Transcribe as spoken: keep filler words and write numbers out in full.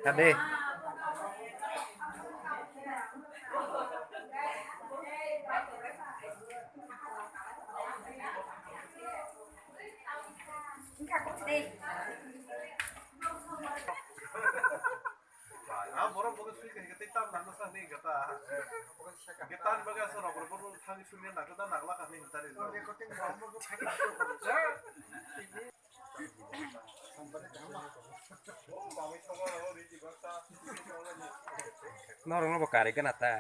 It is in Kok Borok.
Kade. Ah, borok bogo sui kaisa tei tam nang sa ni gata. Getan baga sa rok rok thang sui ni nang ta nang la kha ni tari. Norok no bo kari gana ta.